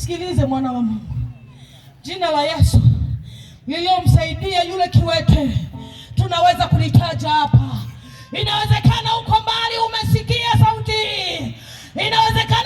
Nisikilize mwana wa Mungu, jina la Yesu lililomsaidia yule kiwete tunaweza kulitaja hapa. Inawezekana uko mbali umesikia sauti hii, inawezekana.